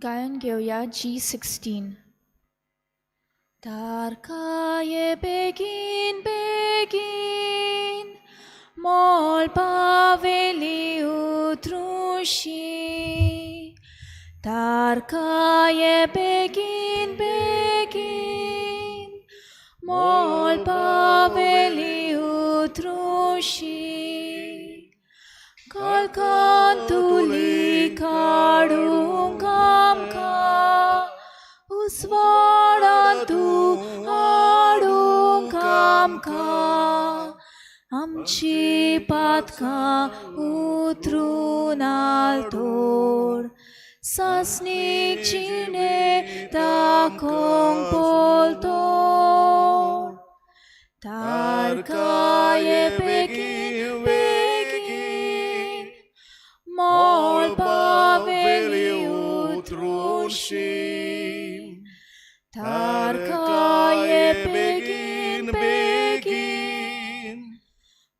गायन घेवया G16. तारकाये बेगीन बेगीन मोळपावेली उतरुशी, तारकाये बेगीन बेगीन मोळपावेली उतरुशी, काळखांतुली काडूंक आमकां, उस्वाडांतू हाडूंक आमकां, आमची पातकां उतरून आल्तोर, सासणीक जिणे दाखोवंक पोलतोर. तारकाये बेगीन बेगीन मोळपावेली उतरुशी, तारकाये बेगीन बेगीन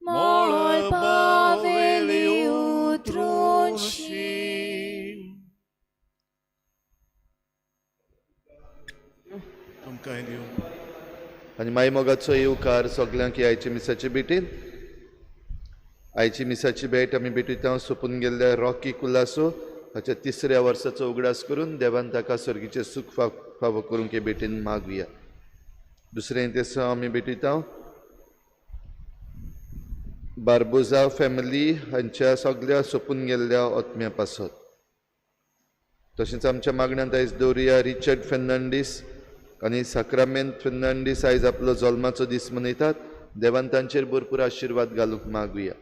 मोळपावेली उतरुशी. तुमकांय दिवं. आनी माई मोगाचो येवकार सगल्यांक आयच्या मिसाचे भेटीन. आयची मिसाची भेट आमी भेटयता सोंपून गेल्ल्या रॉकी कुलासो हाच्या तिसऱ्या वर्साचो उगडास करून देवान ताका सर्गीचें सूख फावो करूंक हे भेटीन मागुया. दुसरें तेसांव आमी भेटयता बार्बोजा फॅमिली हांच्या सगल्या सोंपून गेल्ल्या आत्म्या पासत. तशेंच आमच्या मागण्यांत आयज दवरुया रिचर्ड फेर्नांडीस आनी साक्रामेंत फेर्नांडीस आयज आपलो जल्माचो दीस मनयतात. देवान तांचेर भरपूर आशिर्वाद घालूंक मागुया.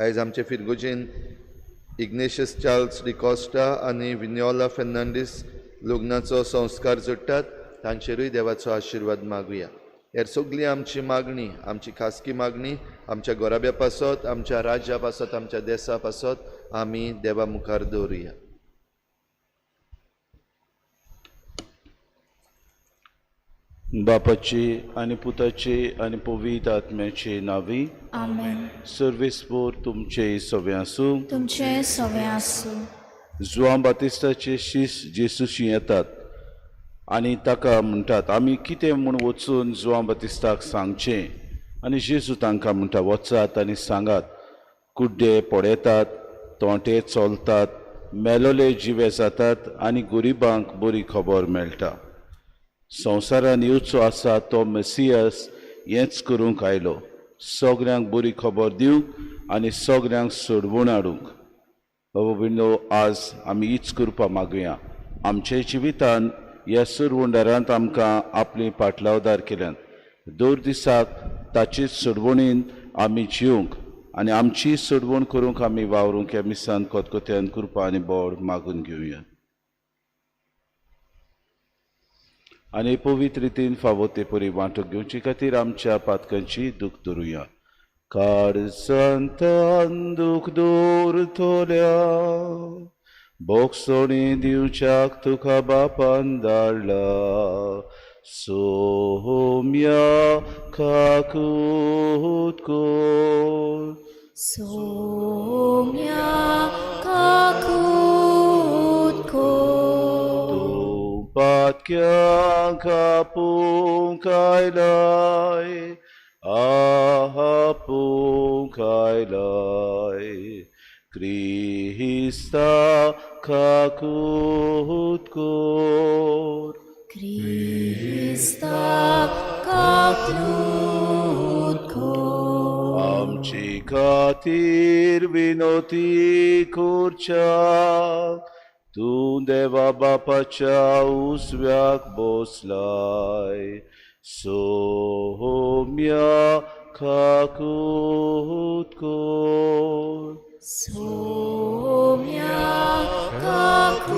आयज आमचे फिरगोजेन इग्नेशियस चार्ल्स डिकॉस्टा आनी विन्योला फेर्नांडीस लग्नाचो संस्कार जोडटात, तांचेरूय देवाचो आशिर्वाद मागुया. हेर सगळी आमची मागणी, आमची खासगी मागणी आमच्या गोराब्या पासत, आमच्या राज्या पासत, आमच्या देसा पासत आमी देवा मुखार दवरुया. बापाची आनी पुताची आनी पवित्र आत्म्याची नावी. आमेन. सर्वेस्पोर तुमचे सवे आसूं. तुमचे सवे आसूं. जुआं बातिस्ताचे शीस जेसूशी येतात आनी ताका म्हणटात, आमी कितें म्हूण वचून जुआं बातिस्ताक सांगचें? आनी जेजू तांकां म्हणटा, वचात आनी सांगात, कुड्डे पळयतात, तोंटे चलतात, मेलोले जिवे जातात आनी गरिबांक बरी खबर मेळटा. संवसारान येवचो आसा तो मेसियस हेंच करूंक आयलो, सगल्यांक बरी खबर दिवंक आनी सगल्यांक सोडवून हाडूंक. बाबा भयणो, आज आमी हीच करपा मागुया. आमच्या जिवितान ह्या सुरवंडारांत आमकां आपली पाटलावदार केल्यात. दर दिसाक ताचेच सोडवणीन आमी जिवंक आनी आमची सोडवण करूंक आमी वावरूंक ह्या मिसान कोतकोत्यान कृपा आनी बोड मागून घेवया. आनी पवित्र रितीन फावो ते परी वांटो घेवचे खातीर आमच्या पातकांची दूख धरुया. काळजांतान दूख दवरतल्या बोगसोणी दिवच्याक तुका बापान धाडला, सोम्या काकूत कोर. सोम्या काकूत कोर. तूं पातक्यांक आपूंक आयलाय, आपूंक आयलाय, क्रिस्ता काकूत कोर. क्रिस्ता काकूत कोर. आमची खातीर विनोती करच्याक तूं देवा बापाच्या उजव्याक बसलाय, सोम्या काकूत कोर. सोम्या काकूत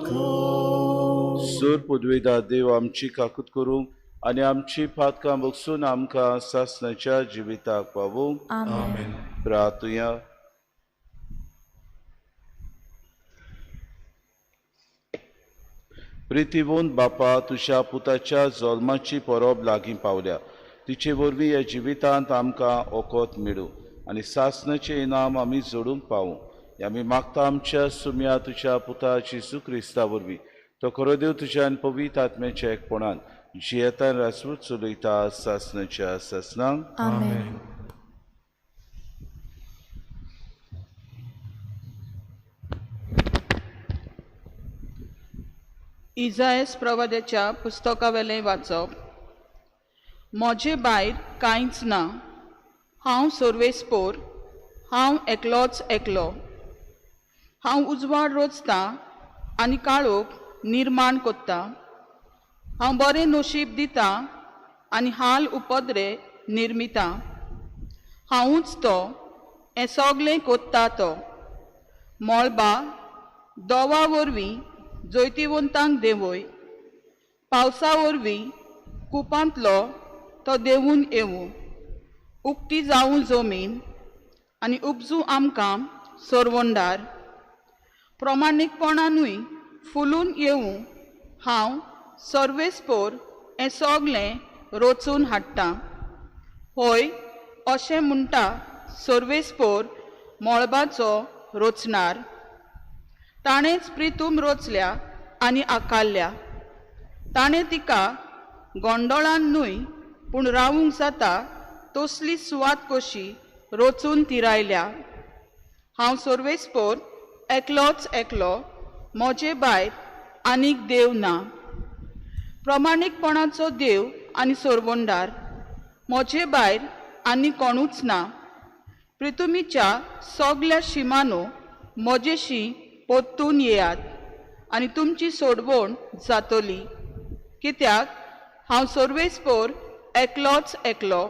कोर. सूर पुदवेदा देव आमची काकूत करूंक आनी आमची पातकां बगसून आमकां सासणाच्या जिविताक पावूंक. आमेन. प्रार्थुया. प्रितीवंत बापा, तुज्या पुताच्या जल्माची परब लागीं पावल्या, तिचे वरवीं ह्या जिवितांत आमकां ओकोत मेळूं आनी सासणाचें इनाम आमी जोडूंक पावूं. आमी मागता आमच्या सुम्या तुज्या पुता जेजू क्रिस्ता वरवीं, तो खरो देव तुज्या आनी पवित्र आत्म्याच्या एकपणान जियेता राजवट चलयता सासनाच्या सासनांक. आमेन. इजायस प्रवाद्याच्या पुस्तकावेलें वाचप. म्हजे भायर कांयच ना, हांव सर्वेस्पोर, हांव एकलोच एकलो. हांव उजवाड रोचतां आनी काळोख निर्माण कोत्तां. हांव बरें नशीब दितां आनी हाल उपद्रे निर्मितां. हांवूच तो, हें सगलें कोत्ता तो. मळबा दोवा वरवीं जैतिवंतांक देंवय, पावसा वरवीं कुपांतलो तो देंवून येवूं. उक्ती जावूं जमीन आनी उपजू आमकां सरवंडार. प्रमाणीकपणानूय फुलून येवूं. हांव सर्वेस्पोर हें सगलें रचून हाडटा. हय, अशें म्हणटा सर्वेस्पोर मळबाचो रचणार. ताणेंच प्रितूम रचल्या आनी आकारल्या. ताणें तिका गोंडोळान न्हय पूण रावूंक जाता तसली सुवात कशी रचून तिरायल्या. हांव सर्वेस्पोर एकलोच एकलो, म्हजे भायर आनीक देव ना. प्रमाणीकपणाचो देव आनी सरवंडार, म्हजे भायर आनी कोणूच ना. प्रितुमीच्या सगल्या शिमानो म्हजेशी परतून येयात आनी तुमची सोडवण जातली, कित्याक हांव सर्वेस्पोर एकलोच एकलो.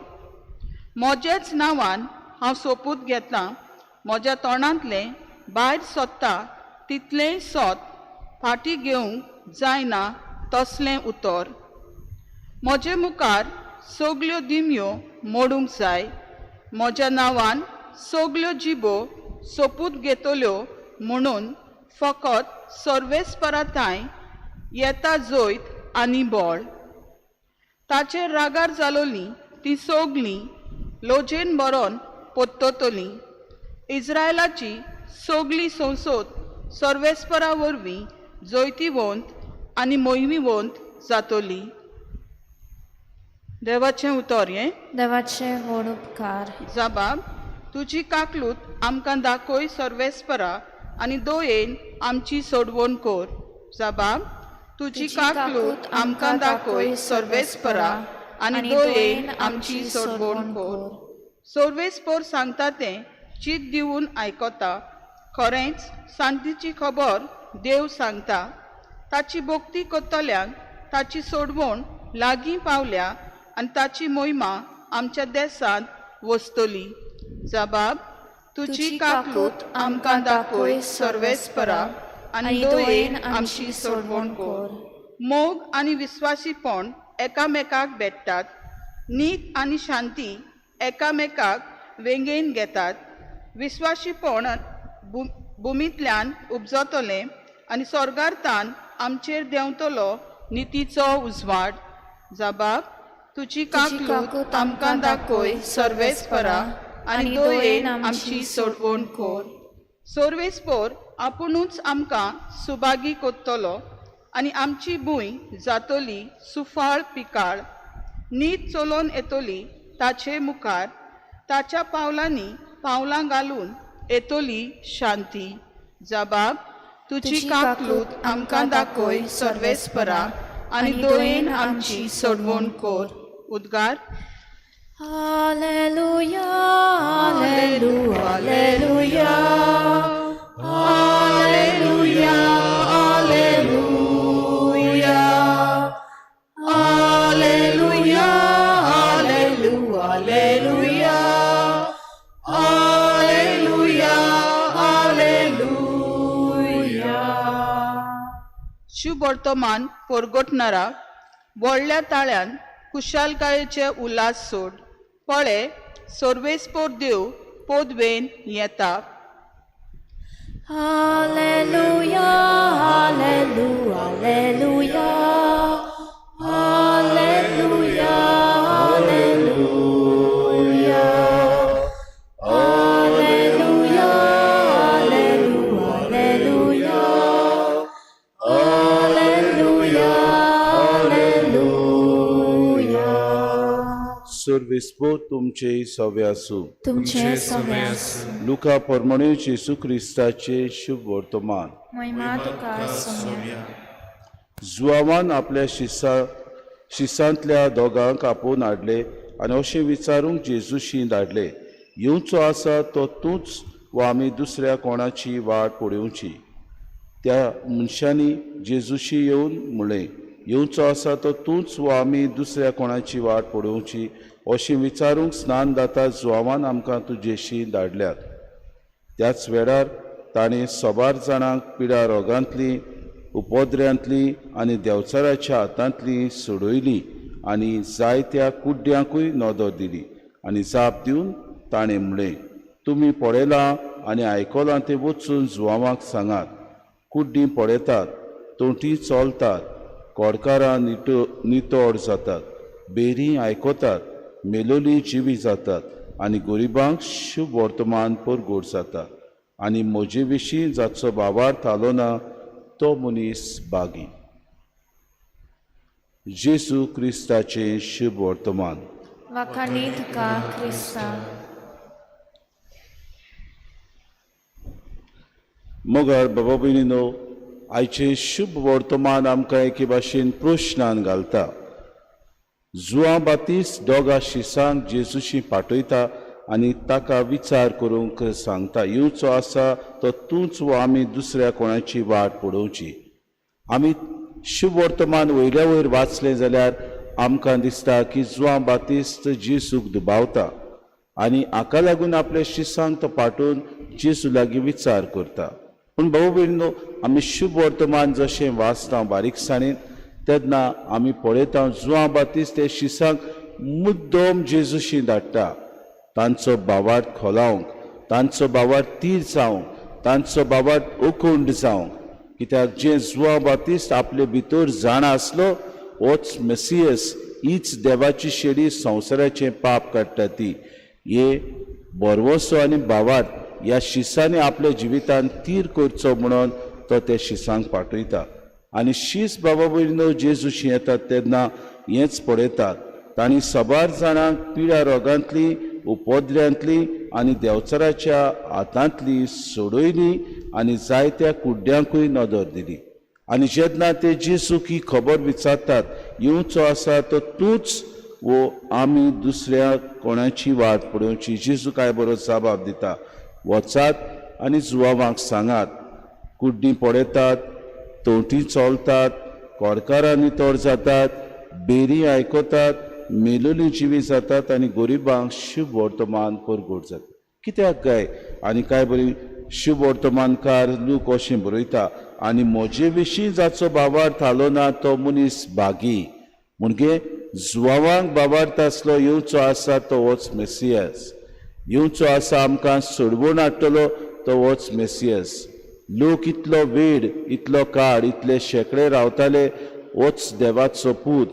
म्हज्याच नांवान हांव सोपूत घेतां, म्हज्या तोंडांतलें भायर सोदता तितलेंय सोत फाटीं घेवंक जायना तसलें उतर. म्हजे मुखार सगल्यो दिमयो मोडूंक जाय, म्हज्या नांवान सगल्यो जिबो सोपूत घेतल्यो म्हणून फकत सर्वेस्परा थांय येता जैत आनी बळ. ताचेर रागार जालोलीं तीं सगलीं लोजेन बरोन पोत्ततलीं. इस्रायलाची सगली संसद सर्वेस्परा वरवीं जैतिवंत आनी मोहिमीवंत जातली. देवाचें उतर हें. देवाचे व्हड उपकार. जाबाब, तुजी काकलूत आमकां दाखय सर्वेस्परा आनी दयेन आमची सोडवण कर. जाबाब, तुजी काकलूत आमकां दाखय सर्वेस्परा आनी दयेन आमची सोडवण कर. सर्वेस्पोर सांगता तें चीत दिवन आयकता. खरेंच शांतीची खबर देव सांगता. ताची भक्ती करतल्यांक ताची सोडवण लागीं पावल्या आनी ताची मोहिमा आमच्या देसांत वसतली. जबाब, तुजी काकलूत आमकां दाखय सर्वेस्परा आनी दयेन आमची सोडवण कर. मोग आनी विस्वासीपण एकामेकाक भेटतात. नीत आनी शांती एकामेकाक वेंगेन घेतात. विस्वासीपण भुमींतल्यान उपजतलें आनी स्वर्गार्थान आमचेर देंवतलो नितीचो उजवाड. जबाब, तुजी काकलूत आमकां दाखय सर्वेस्परा आनी दयेन आमची सोडवण कर. सर्वेस्पोर आपुणूच आमकां सुभागी करतलो आनी आमची भूंय जातली सुफाळ पिकाळ. नीत चलोवन येतली ताचे मुखार, ताच्या पावलांनी पावलां घालून येतली शांती. जबाब, तुजी काकलूत आमकां दाखय सर्वेस्परा आनी दयेन आमची सोडवण कर. उद्गार. Alleluia, alleluia, alleluia, alleluia, alleluia, alleluia, alleluia, alleluia, alleluia. शुभवर्तमान पोरगोटणारा व्हडल्या ताळ्यान कुशालकायेचे उल्हास सोड. पळे, सर्वेस्पोर देव पोदवेन येता. Alleluia, alleluia, alleluia, alleluia, alleluia, alleluia, alleluia. सुर्वेस्पोर तुमचे सवे आसूं. तुमचे सवे आसूं. लुका परमणे जेजू क्रिस्ताचे शुभ वर्तमान. महिमा तुका सोम्या. जुआवान आपल्या शिसांतल्या दोगांक आपोवन हाडले आनी अशें विचारूंक जेजूशी धाडले, येवचो आसा तो तूंच वा आमी दुसऱ्या कोणाची वाट पळोवची? त्या मनशांनी जेजूशी येवन म्हणलें, येवचो आसा तो तूंच वा आमी दुसऱ्या कोणाची वाट पळोवची? अशें विचारूंक स्नान दाता जुआवान आमकां तुजेशी धाडल्यात. त्याच वेळार ताणें सबार जाणांक पिडा रोगांतली, उपद्र्यांतली आनी देंवचाराच्या हातांतली सोडयली आनी जायत्या कुड्ड्यांकूय नदर दिली. आनी जाप दिवन ताणें म्हणलें, तुमी पळयलां आनी आयकलां तें वचून जुआवाक सांगात. कुड्डीं पळयतात, तोंटी चलतात, कोडकारां नितळ जातात, बेरीं आयकतात, मेलोली जिवी जातात आनी गरिबांक शुभ वर्तमान परगोड जाता. आनी म्हजे विशीं जाचो भावार्थ आलो ना तो मनीस बागी. जेजू क्रिस्ताचें शुभ वर्तमान. वाखाणी तुका क्रिस्ता. मगर बाबा भयणीनो, आयचें शुभ वर्तमान आमकां एके भाशेन प्रश्नान घालता. जुआं बातीस दोगा शिसांक जेजूशी पाठयता आनी ताका विचार करूंक सांगता, येवचो आसा तो तूंच वा आमी दुसऱ्या कोणाची वाट पळोवची? आमी शुभ वर्तमान वयल्या वयर वाचलें जाल्यार आमकां दिसता की जुआं बातीस्त जेजूक दुबावता आनी हाका लागून आपल्या शिसांक तो पाठोवन जेजू लागीं विचार करता. पूण भाऊ भयणीनो, आमी शुभ वर्तमान जशें वाचता बारीकसाणेन तेन्ना आमी पळयता जुआं बातीस्त ते शिसांक मुद्दम जेजूशी धाडटा, तांचो भावार्थ खोलावंक, तांचो भावार्थ तीर जावंक, तांचो भावार्थ अखंड जावंक. कित्याक जें जुआं बातीस्त आपले भितर जाणा आसलो होच मेसियस, हीच देवाची शेडी संवसाराचें पाप काडटा ती. हे भरवंसो आनी भावार्थ ह्या शिसांनी आपल्या जिवितान तीर करचो म्हणून तो त्या शिसांक पाठयता. आनी शीस बाबा भयणीनो जेजूशी येतात तेन्ना हेंच पळयतात, तांणी सबार जाणांक पिड्या रोगांतली, उपद्र्यांतली आनी देंवचाराच्या हातांतली सोडयली आनी जायत्या कुड्ड्यांकूय नदर दिली. आनी जेन्ना ते जेजूक ही खबर विचारतात, येवचो आसा तो तूंच वो आमी दुसऱ्या कोणाची वाट पळोवची? जेजू काय बरो जबाब दिता, वचात आनी जुआवांक सांगात, कुड्डीं पळयतात, तोंटी चलतात, कोडकारां नितळ जातात, बेरी आयकतात, मेलोली जिवी जातात आनी गरिबांक शुभ वर्तमान परगट जाता. कित्याक काय? आनी काय बरी शुभ वर्तमानकार लूक अशें बरयता, आनी म्हजे विशीं जाचो भावार्थ आलो ना तो मनीस भागी. म्हणजे जुआवांक भावार्थ आसलो येवचो आसा तो होच मेसियस, येवचो आसा आमकां सोडवून हाडटलो तो होच मेसियस. लोक इतलो वेळ, इतलो काळ, इतले शेंकडे रावताले, होच देवाचो पूत.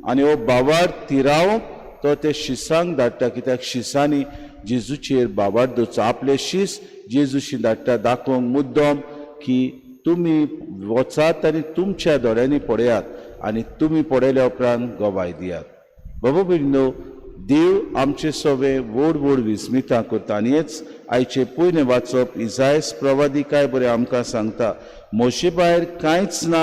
आनी हो भावार्थ तिरावंक तो ते शिसांक धाडटा. कित्याक शिसांनी जेजूचेर भावार्थ दवरचो, आपले शीस जेजूशी धाडटा दाखोवंक मुद्दम की तुमी वचात आनी तुमच्या दोळ्यांनी पळयात आनी तुमी पळयल्या उपरांत गवाय दियात. बाबा भयणीनो, देव आमचे सवे व्हड व्हड विस्मितां करता. आनी हेच आयचें पयलें वाचप इजायस प्रवादी काय बरें आमकां सांगता, म्हजे भायर कांयच ना,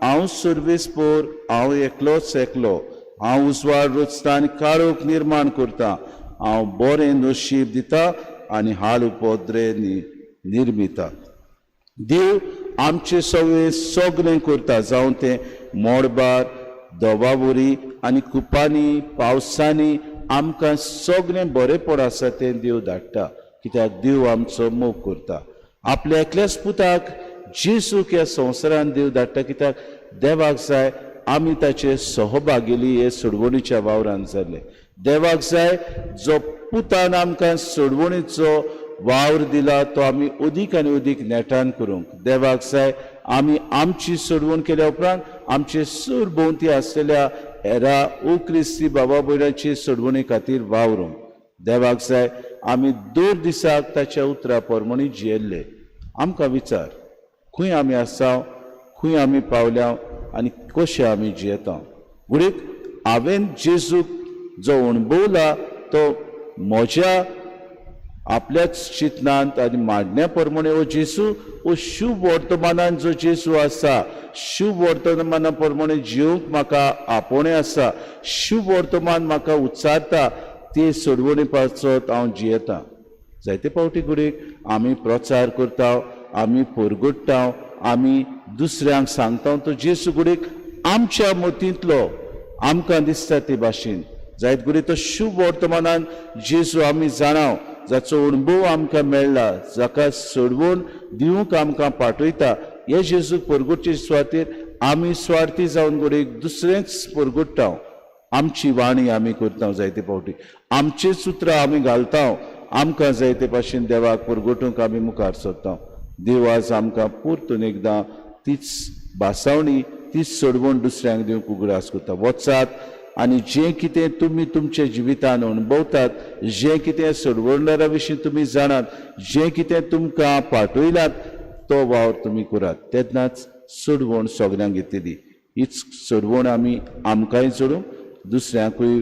हांव सर्वेस्पोर, हांव एकलोच एकलो, हांव उजवाड रचता आनी काळोख निर्माण करता, हांव बरें नशीब दिता आनी हाल उपद्रे निर्मिता. देव आमचे सगळे सगळें करता, जावं तें मोडबार, दवावरी आनी कुपांनी, पावसांनी आमकां सगळें बरेंपण आसा तें देव धाडटा. कित्याक देव आमचो मोग करता. आपल्या एकल्याच पुताक जेजूक ह्या संवसारान देव धाडटा, कित्याक देवाक जाय आमी ताचे सहभागिली हे सोडवणीच्या वावरान जाल्ले. देवाक जाय जो पुतान आमकां सोडवणीचो वावर दिला तो आमी अदीक आनी अदीक नेटान करूंक. देवाक जाय आमी आमची सोडवण केल्या उपरांत आमचे सरभोंवती आसलेल्या हेरा ओ क्रिस्ती बाबा भयणाची सोडवणी खातीर वावरूंक. देवाक जाय आमी दर दिसाक ताच्या उतरा प्रमाणे जियेल्ले. आमकां विचार खंय आमी आसा, खंय आमी पावल्या आनी कशें आमी जियेता. घडयेक हांवें जेजूक जो अणभवला तो म्हज्या आपल्याच चिंतनांत आनी मांडण्या प्रमाणे हो जेजू हो शुभ वर्तमानान जो जेजू आसा, शुभ वर्तमाना प्रमाणे जिवंक म्हाका आपोवणें आसा, शुभ वर्तमान म्हाका उच्चारता, ते सोडवणी पासत हांव जियेतां. जायते फावटी घडयेक आमी प्रचार करता, आमी परगट्टा, आमी दुसऱ्यांक सांगता तो जेजू घडयेक आमच्या मतींतलो आमकां दिसता ते भाशेन. जायत घडये तो शुभ वर्तमानान जेजू आमी जाणाव, जाचो अणभव आमकां मेळ्ळा, जाका सोडवून दिवंक आमकां पाठयता, हे जेजूक परगटचे सुवातेर आमी स्वार्थी जावन घडयेक दुसरेंच परगट्टा. आमची वाणी आमी करता जायते फावटी, आमचें उतरां आमी घालता, आमकां जायते भाशेन देवाक परगटूंक आमी मुखार सरता. देव आज आमकां परतून एकदां तीच भासावणी, तीच सोडवण दुसऱ्यांक दिवंक उगडास करता. वचात आनी जें कितें तुमी तुमच्या जिवितान अणभवतात, जें कितें सोडवणदारा विशीं तुमी जाणात, जें कितें तुमकां पाठयलात तो वावर तुमी करात, तेन्नाच सोडवण सगल्यांक येतली. हीच सोडवण आमी आमकांय जोडूंक, दुसऱ्यांकूय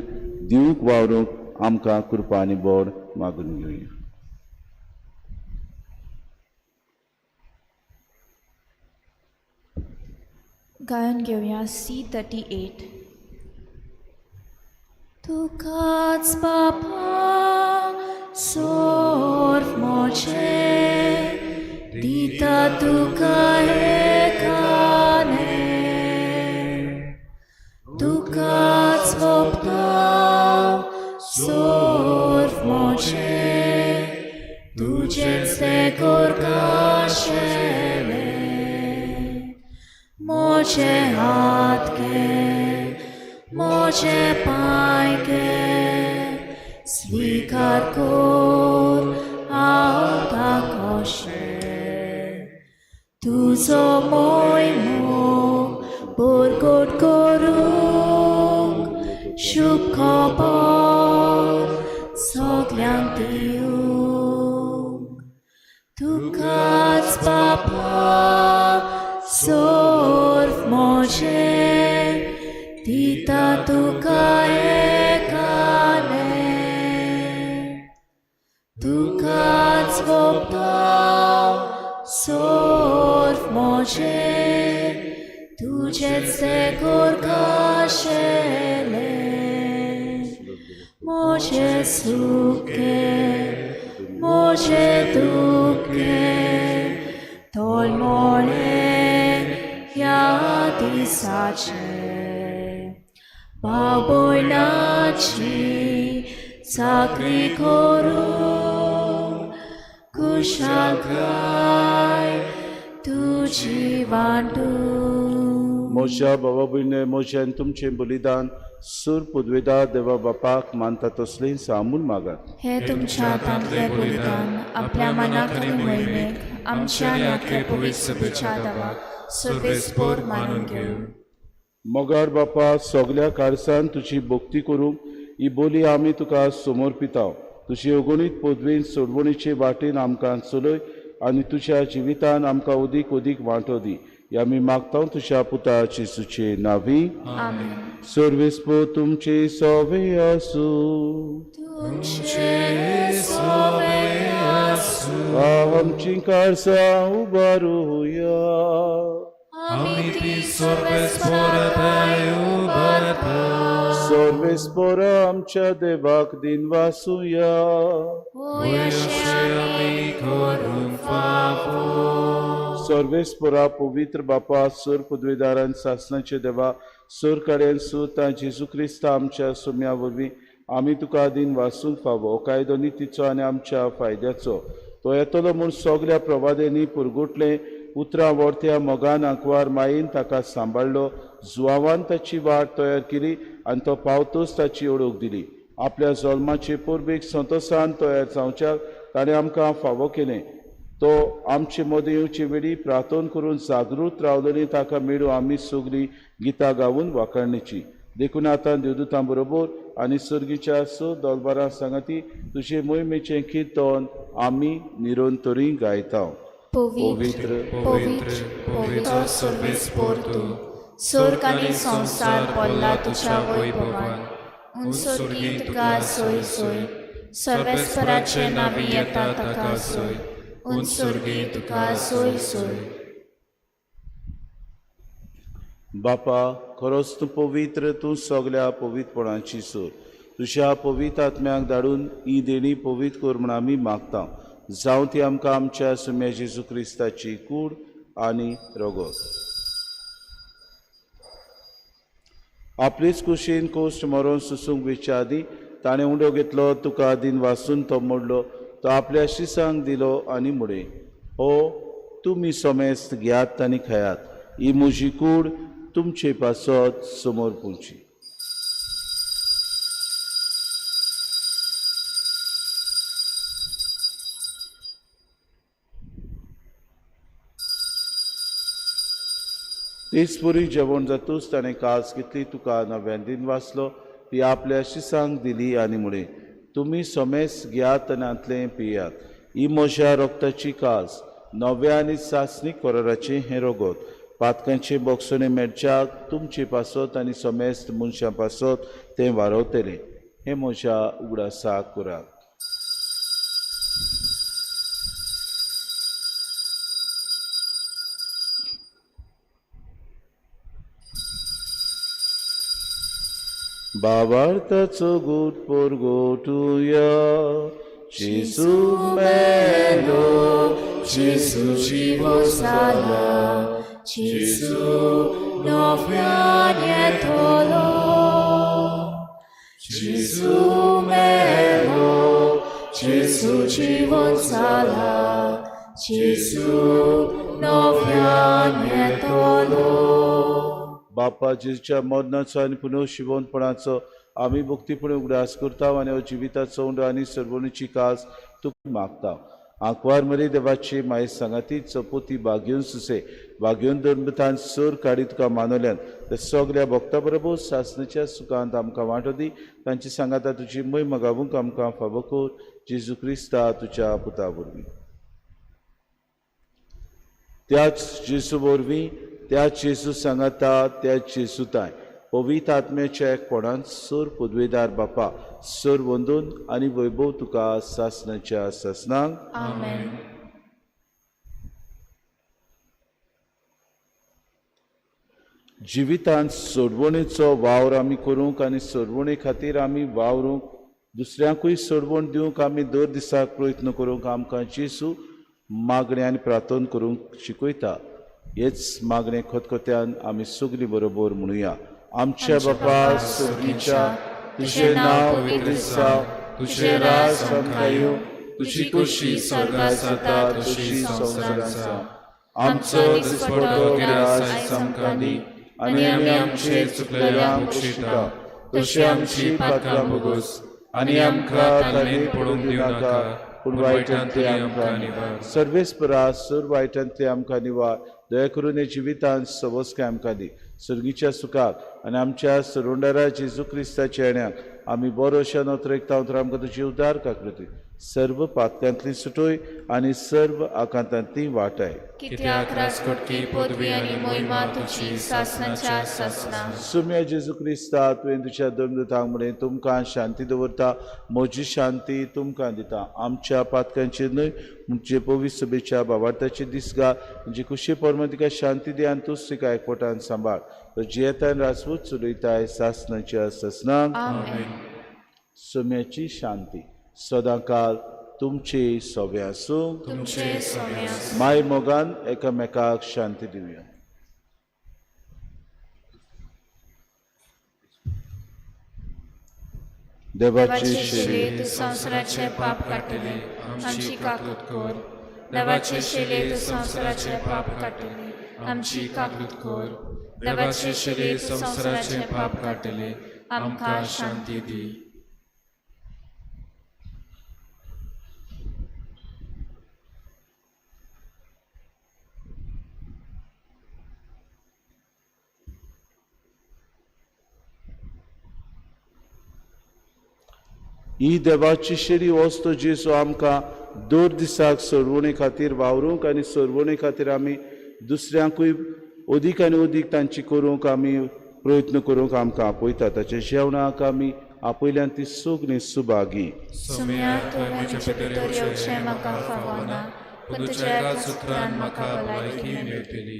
दिवंक वावरूंक आमकां कृपा आनी बळ मागून घेवया. गायन घेवया C38. तुकाच बापा सोर्फ मोचे दिता तुका एकाने, तुकाच वोपता सोर्फ मोचे तुजेच ते कोरकाशेले. मोचे हात घे, मोचे पांय घे, स्वीकार कोर हांव ताकोशे. तुजो मोयमो परगट करूंक शुभ खबर सगल्यांक दिवंक. तुकाच बापा सोर्फ मोचे दिता तुका एकाने, तुकाच वोपता सोर्फ मोचे तुजेच ते कोरकाशेले. मोचे सुखे मोचे दुखे तोलमोळे ह्या दिसाचे, बाबोयनाची चाकरी करूंक कुशालकाय तुजी वांटूंक. म्हज्या बाबा भयणे, म्हजें आनी तुमचें बलिदान सूर पुदवेदार देवा बापाक मानता तसलें सामून मागात. हे तुमच्या हातांतलें बलिदान आपल्या मनाक आनी मोहिमेक आमच्या आनी आख्या पवित्र सभेच्या देवाक सर्वेस्पोर मानून घेवं. मोगार बापा, सगल्या कारसान तुजी भक्ती करूंक ही बोली आमी तुका समर्पिता. तुजी अगणीत पदवेन सोडवणीचे वाटेन आमकां चलय आनी तुज्या जिवितान आमकां अदीक अदीक वांटो दी. हे आमी मागता तुज्या पुता जेजूचे नांवी. आमेन. सर्वेस्पोर तुमचे सवे आसूं. तुमचे सवे आसूं. आमची कारसां उबारुया. आमी ती सर्वेस्पोराथाय उबारता. सर्वेस्पोरा आमच्या देवाक दिनवासुया. होय अशें आमी करूंक फावो. सर्वेस्पोरा पवित्र बापा, सर पदवेदारान सासणाचे देवा, सर कडेन सुता जेजू क्रिस्ता आमच्या सोम्या वरवीं आमी तुका दिन वासूंक फावो. कायदो नितीचो आनी आमच्या फायद्याचो तो येतलो म्हूण सगल्या प्रवाद्यांनी पुरगुटलें उतरां वर्त्या मोगान आंकवार मायेन ताका सांबाळ्ळो. जुवावान ताची वाट तयार केली आनी तो पावतूच ताची ओळख दिली. आपल्या जल्माचे परबेक संतोसान तयार जावच्याक ताणें आमकां फावो केलें. तो आमचे मदीं येवचे वेळी प्रार्थना करून जागृत रावलेली ताका मेळूं आमी सगळीं गितां गावन वाखाणणेची. देखून आतां देवदूतां बरोबर आनी सर्गीच्या स दोलबारां सांगाती तुजे मोहिमेचें किर्तन आमी निरंतरी गायता. पवित्र पवित्र पवित्र सर्वेस्पोर तूं, स्वर्ग आनी संवसार पडला तुज्या वैभवान. उन सोर्गी तुका सोय सोय सर्वेस्पराचे नावी येता ताका सोय उन सोर्गी तुका सोय सोय. बापा खरोच तूं पवित्र, तूं सगल्या पवित्रपणाची सोर. तुज्या पवित्र आत्म्याक धाडून ही देणी पवित्र कर म्हूण आमी मागता. जावं ती आमकां आमच्या सुम्या जेजू क्रिस्ताची कूड आनी रगत. आपलेच कुशीन कोश्ट मरोन सुसूंक वेच्या आदीं ताणें उंडो घेतलो, तुका दिन वासून तो मोडलो, तो आपल्या शिसांक दिलो आनी म्हणलें, हो तुमी समेस्त घेयात आनी खायात, ही म्हजी कूड तुमचे पासत समोर पुंची. तेच परी जेवण जातूच ताणें कास घेतली, तुका नव्यान दिन वाचलो, ती आपल्या शिसांक दिली आनी म्हणलें, तुमी समेस्त घेयात आनी हांतलें पियात, ही म्हज्या रक्ताची कास, नव्या आनी सासणीक कराराचें हें रगत, पातकांचे बोगसणे मेळच्याक तुमचे पासत आनी समेस्त मनशां पासत तें वारवतलें. हें म्हज्या उगडासाक करात. बाबार्थाचो गूट पोरगोटुया जेजू मेलो, जेजू जिवो जाला, जेजू नव्यान येतलो. जेजू मेलो, जेजू जिवो जाला, जेजू नव्यान येतलो. बापा जेजूच्या मरणाचो आनी पुनर्शिवोनपणाचो आमी भक्तीपणे उगडास करता आनी हो जिविताचो उंडो आनी सर्वणीची कास तुका मागता. आंकवार मरे देवाची माये सांगाती चपोती बागेवन सुसे बागेवन दोन सोर काडी तुका मानवल्यान ते सगल्या भक्ता बरोबर सासणाच्या सुखांत आमकां वांटो दी. तांची सांगाता तुजी मोय गावूंक आमकां फावो कर, जेजू क्रिस्ता तुज्या पुता वरवीं. त्याच जेजू वरवीं, त्याच जेजू सांगाता, त्याच जेजू ताय पवित्र आत्म्याच्या एकपणान सोर पदवेदार बापा सोर वंदून आनी वैभव तुका सासणाच्या सासणाक. आमेन. जिवितांत सोडवणेचो वावर आमी करूंक आनी सोडवणे खातीर आमी वावरूंक, दुसऱ्यांकूय सोडवण दिवंक आमी दर दिसाक प्रयत्न करूंक आमकां जेजू मागणें आनी प्रार्थना करूंक शिकयता. हेच मागणें खतखत्यान आमी सगलीं बरोबर म्हणुया. आमच्या बापा सर्गीच्या, तुजें नांव पवित्र जावं, तुजें राज आमकां येवं, तुजी खुशी स्वर्गात जाता तशी संवसारांत जावं. आमचो दिसपडो ग्रास आमकां दी आनी आमी आमचे चुकलेल्यांक बक्षिता तशी आमची पातकां भोगोस आनी आमकां ताणें पडूंक दिवं नाका, पूण वायटांतले आमकां निवार. सर्वेस्परा सर वायटांतले आमकां निवार, दया करून हे जिवितांत सवस्काय आमकां दी. सर्गीच्या सुखाक आनी आमच्या सरोंडारा जेजू क्रिस्ताच्या येण्याक आमी बरो अशा नोत्रेकता तर आमकां तुजी उदार काकृती सर्व पातकांतली सुटोय आनी सर्व आकांतांतली वाटाय. कित्याक राजकोटकी पदवी आनी मोहिमा तुजी सासणाच्या सासणा. सुम्या जेजू क्रिस्ता, तुवें तुज्या दोन दुतांक म्हणलें, तुमकां शांती दवरता, म्हजी शांती तुमकां दिता. आमच्या पातकांचेर न्हय म्हणजे पवित्र सभेच्या बाबार्थाचे दीस गा, म्हणजे कुशी परम तिका शांती दी आनी तूच तिका एकवटान सांबाळ. तो जियेतान राजपूत चलयताय सासणाच्या सासणाक. आमेन. सोम्याची शांती सदांकाल तुमचे सोबे आसूं. तुमचे सोमे आसूं. माय मोगान एकामेकाक शांती दिवया. देवाची शेले तूं संवसाराचे पाप काडटले, आमची काकूत कर. देवाचे शेले तूं संवसाराचे पाप काडटले, आमची काकूत कर. देवाचे शेले तूं संवसाराचे पाप काडटले, आमकां शांती दी. ही देवाची शेरी वस्तू जेजू आमकां दर दिसाक सोडवणे खातीर वावरूंक आनी सोडवणे खातीर आमी दुसऱ्यांकूय अदीक आनी अदीक तांची करूंक आमी प्रयत्न करूंक आमकां आपयता. ताच्या जेवणाक आमी आपयल्यान ती सगळीं सुभागी. सुम्या तुवें म्हजे भितर येवचें म्हाका फावना, पूण तुज्या एका सुत्रान म्हाका भलायकी मेळटली.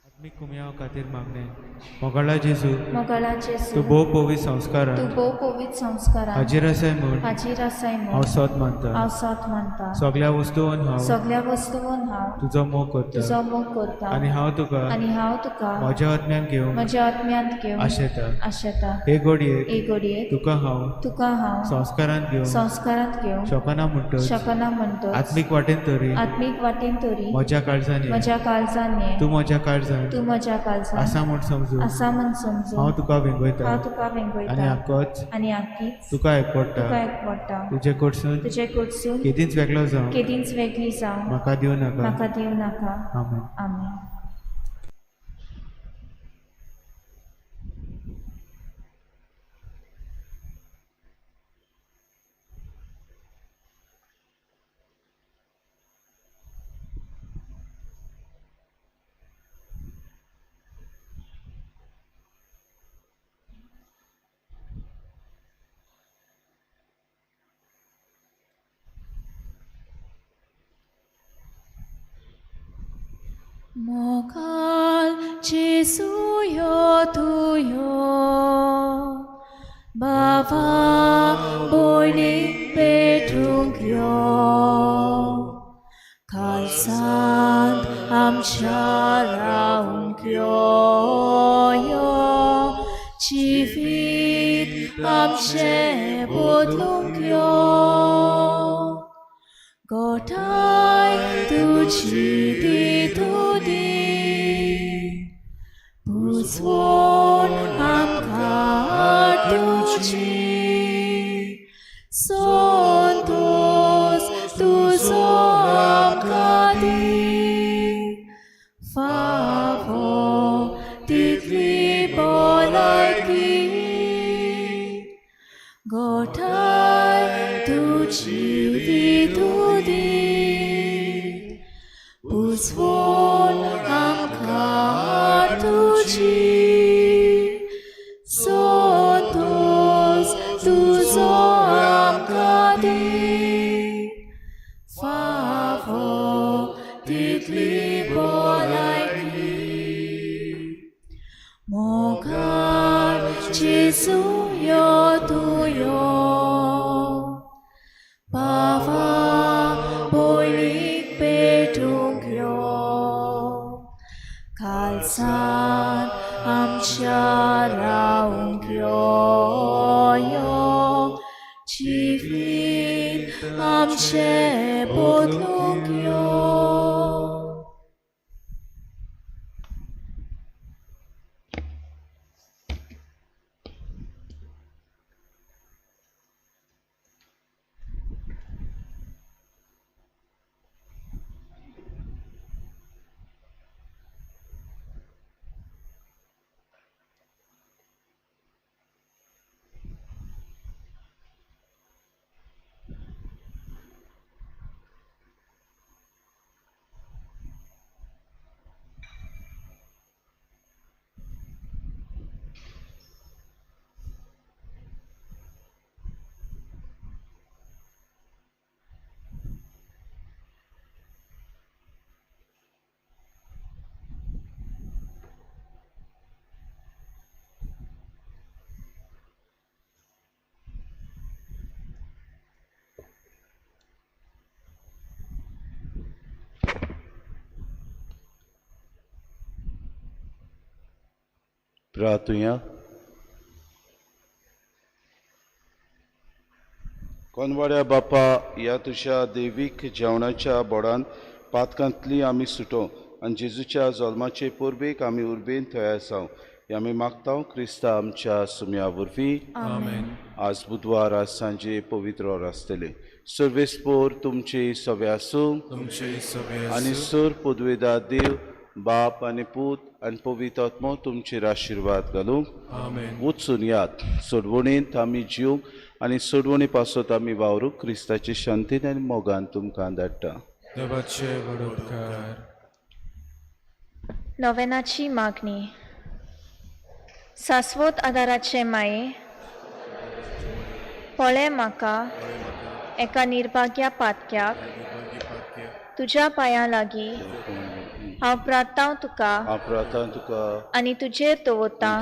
आत्मीक कुमयाव खातीर मागणें. मोगाळा जेजू, मोगाळा जेजू, तूं भोव पवित्र संस्कारान तूं भोव पवित्र संस्कारान हाजीर आसाय म्हूण हाजीर आसाय हांव म्हूण सोद मानता. हांव सोद मानता. सगळ्या वस्तून हांव सगळ्या वस्तून हांव तुजो मोग करता तुजो मोग करता आनी हांव तुका आनी हांव तुका म्हज्या आत्म्यान घेवंक म्हज्या आत्म्यांत घेवन आशेता. आशेता. हे घडयेक हे घडयेक तुका हांव तुका हांव संस्कारान घेवंक संस्कारांत घेवंक शकना म्हणटच शकना म्हणटच आत्मीक वाटेन तरी आत्मीक वाटेन तरी म्हज्या काळजान ये. म्हज्या काळजान ये. तूं म्हज्या काळजान तूं म्हज्या काळजान आसा म्हूण समजून आसा म्हूण समजून हांव तुका वेंगयता हांव तुका आनी वेंगयता आकच आनी आकीच तुका एकवडटा. तुका एकवडटा. तुजे कडसून तुजे कडसून केदींच वेगळो जावं केदींच वेगळी जावं म्हाका दिवं नाका. म्हाका दिवं नाका. आमेन. आमेन. मोगाल जेजू यो तूं यो, बाबा भयणीक पेटूंक यो, काळजांत आमच्या रावंक यो, यो जिवीत आमचें बदलूंक यो. गोठाय तुजी दी तुदी पुजवण आमकां तुजी, संतोस तुजो आमकां दी, फावो तितली भलायकी. गोठाय तुजी दी तुदी पुजवण आमकां तुजी, संतोस तुजो आमकां दी, फावो तितली भलायकी. मोगाळ जेजू यो तूं यो, बाबा भयणीक पेटूंक यो, काळजांत आमच्या रावंक यो, यो जिवीत आमचें बदलूंक यो. प्रार्थुया. कोनवाड्या बापा, ह्या तुज्या देवीक जेवणाच्या बोडान पातकांतली आमी सुटो आनी जेजूच्या जल्माचे परबेक आमी उर्बेन थंय आसाव हे आमी मागता क्रिस्ता आमच्या सुम्या वरवीं. आमेन. आज बुधवार, आज सांजे पवित्र or आसतलें. सर्वेस्पोर तुमचे सवे आसूं तुमचे सवे आनी सर पदवेदार देव बाप आनी पूत आनी पवित्र आत्मो तुमचेर आशिर्वाद घालूंक. आमेन. वचून यात सोडवणींत आमी जिवंक आनी सोडवणी पासत आमी वावरूंक क्रिस्ताचे शांतीन आनी मोगान तुमकां धाडटा. देवाचे व्हड उपकार. नोवेनाची मागणी. सास्वत आदाराचे माये, पळय म्हाका एका निर्भाग्या पातक्याक तुज्या पांयां लागीं हांव प्रार्थांव तुका आनी तुजेर दवरतां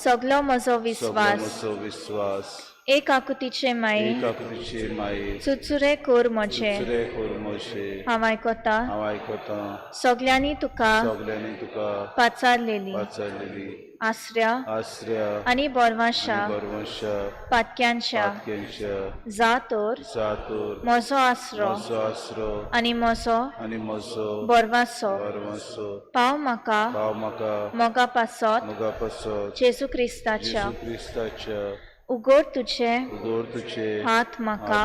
सगलो म्हजो विस्वास. एक आकुतीचे माये, चुचुरे कोर म्हजे, हांव आयकता सगल्यांनी तुका पाचारलेली आसऱ्या आनी बोरवांशा पातक्यांच्या जा तर म्हजो आसरो आनी म्हजो बोरवांसो पाव म्हाका मोगा पासत जेजू क्रिस्ताच्या. उगड तुझे हात म्हाका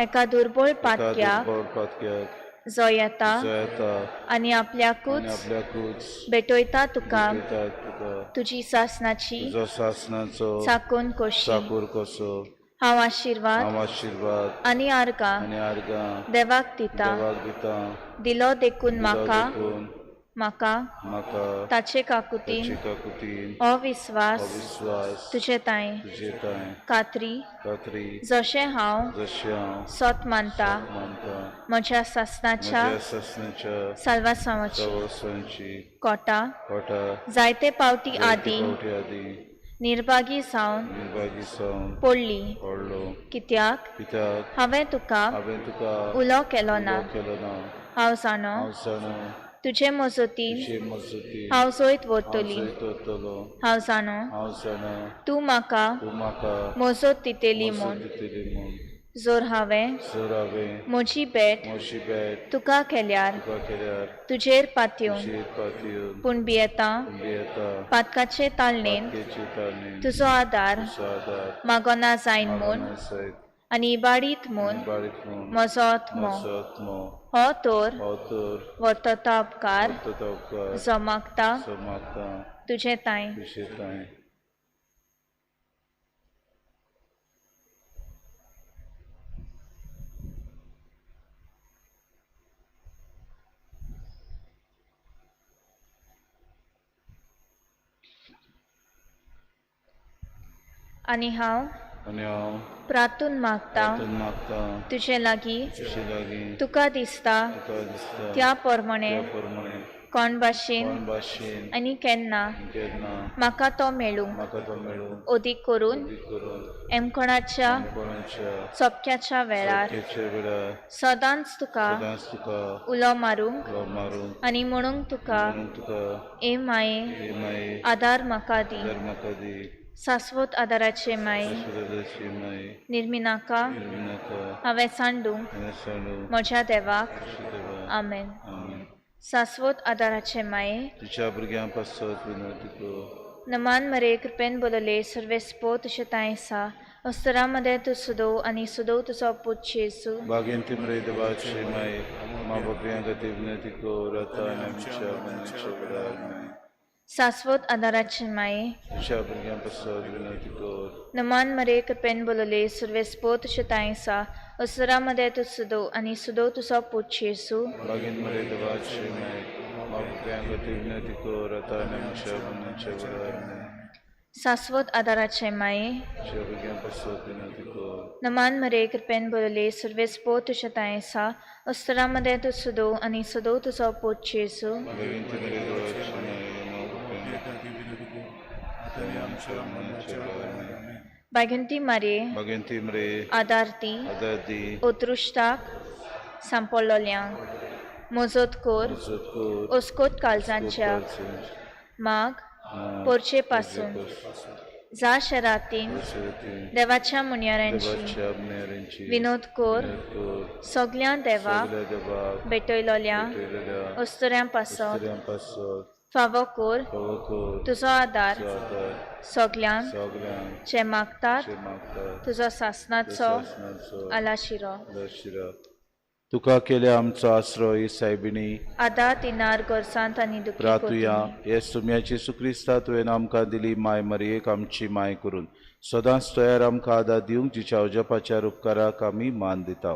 एका दुर्बळ पातक्याक जो येता आनी आपल्याकूच भेटयता तुका तुजी सासनाची चाकून कशी. हांव आशिर्वाद आनी आर्गां देवाक दिता दिलो देखून म्हाका म्हाका ताचे काकुतीन हो विस्वास तुजे तांय कात्री जशें हांव सत मानता म्हज्या सासनाच्या साल्वासांवाची कोटा जायते पावटी आदी निर्भागी जावन पडली कित्याक हांवें तुका उलो केलो ना. हांव जाणो तुजे मजतीन हांव जैत व्हरतली. हांव जाणो तूं म्हाका मजत दितली म्हूण. जर हांवें म्हजी भेट तुका केल्यार तुजेर पातयेवन पूण भियेता पातकाचे ताळणेन तुजो आदार मागना जायन म्हूण आनी इबाडीत म्हूण म्हजो आत्मो हो तर वर्तता उपकार जो मागता तुजे तांय. आनी हांव प्रार्थून मागता तुजे लागीं तुका दिसता त्या प्रमाणे कोण भाशेन आनी केन्ना म्हाका तो मेळूंक अदीक करून एमकोणाच्या चपक्याच्या वेळार सदांच तुका उलो मारूंक आनी म्हणूंक तुका ए माये आदार म्हाका दी. सास्वत आदाराचे माये निर्मिनाका हांवें सांडूंक म्हज्या देवाक. आमेन. सास्वत आदाराचे माये नमान मरे कृपेन बोलले सर्वेस्पो तुजे तांय आसा अस्तरा मदें तूं सुदोव आनी सुदोव तुजो पूत जेजू. सास्वत आदाराचे माये नमान मरे कृपेन बोलले सर्वेस्पो तुजे तांय आसा असुरा मदें तूं सुदोव आनी सुदोव तुजो पूत जेजू. सास्वत आदाराचे माये नमान मरे कृपेन बोलले सर्वेस्पो तुजे तांय आसा अस्तरा मदें तूं सुदोव आनी सुदोव तुजो पूत जेजू. बागंती मारे आदार दी अदृश्टाक सांपडलोल्यांक मजत कर अस्कोत काळजांच्या माग पोरचे पासून जा शरातीन देवाच्या मुन्यारांची विनोद कर सगळ्या देवाक भेटयलोल्या अस्तुऱ्यां पासत फावो कर तुजो आदार सगल्यांक जे मागतात तुजो सासनाचो आलाशिरो. तुका केल्या आमचो आसरो ही सायबिणी आदार दिनार गरजांत आनी दुखी प्रातुया हे सुम्या जेजू क्रिस्ता तुवें आमकां दिली माय मरियेक आमची माय करून सदांच तयार आमकां आदार दिवंक जिच्या अजपाच्या उपकाराक आमी मान दिता.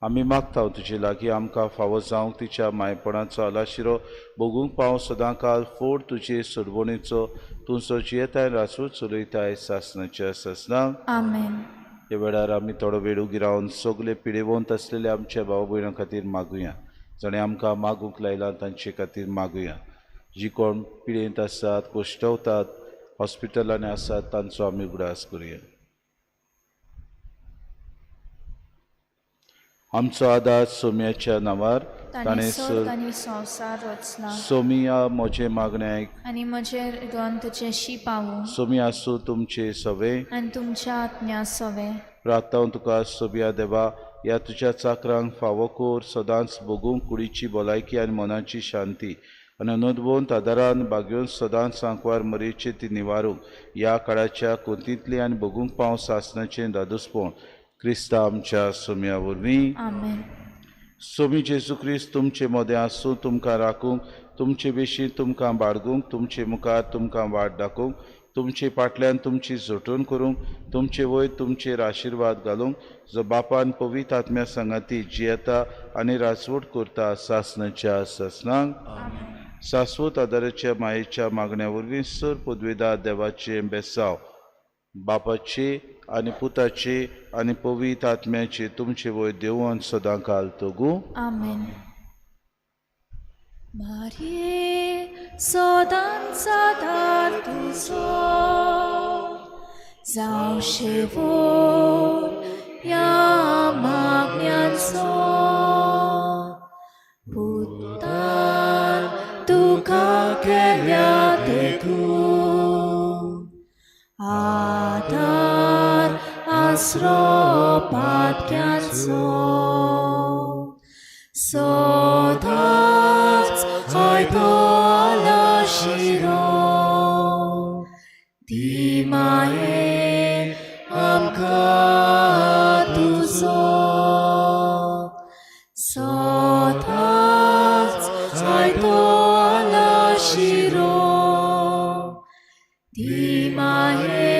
आमी मागता तुजे लागीं आमकां फावो जावंक तिच्या मायपणाचो आलाशिरो भोगूंक पावो सदां काल फोड तुजे सोडवणेचो तुजो जियेताय राजवट चलयताय सासनाच्या सासनाक. आमेन. ह्या वेळार आमी थोडो वेळ उगी रावन सगळे पिडेवंत आसलेले आमच्या भाव भयणां खातीर मागुया, जाणें आमकां मागूंक लायलां तांचे खातीर मागुया. जी कोण पिडेंत आसात, कोश्टवतात, हॉस्पिटलांनी आसात तांचो आमी उगडास करुया. आमचो आदार सोम्याच्या नांवार ताणें सर्ग आनी संवसार रचला. सोमिया म्हजें मागणें आयक आनी म्हजें रिदोन तुजेशी पावूं. सोमी आसूं तुमचे सवे आनी तुमच्या आत्म्या सवे. प्रार्थना तुका सोबिया देवा ह्या तुज्या चाकरांक फावो कर सदांच भोगूंक कुडीची भलायकी आनी मनाची शांती आनी नोंदवंत आदारान बागेवन सदांच सांकवार मरेचे ती निवारूंक ह्या काळाच्या कोंतींतली आनी भोगूंक पावं सासनाचें दादोसपण क्रिस्ता आमच्या सोम्या वरवीं. आमेन. सोमी जेजू क्रिस्त तुमचे मदें आसूं, तुमकां राखूंक, तुमचे बेशी तुमकां बाळगूंक, तुमचे मुखार तुमकां वाट दाखोवंक, तुमचे फाटल्यान तुमची झोटून करूंक, तुमचे वयर तुमचेर आशिर्वाद घालूंक, जो बापान पवित्र आत्म्या सांगाती जियेता आनी राजवट करता सासनाच्या सासनाक. सासवत आदाराच्या मायेच्या मागण्या वरवीं सर पदवेदार देवाचें बेसांव बापाचे आनी पुताचे आनी पवित्र आत्म्याचे तुमचे वयर देवून सदां काल तगू. आमेन. मारये सदांच आदार तुजो जावं शेवट ह्या मागण्यांचो. पुतान तुका केल्या देखून आदार आसरो पातक्यांचो. सदांच आयतो आलाशिरो दी मायेन आमकां तुजो. सदांच आयतो आलाशिरो दी मायेन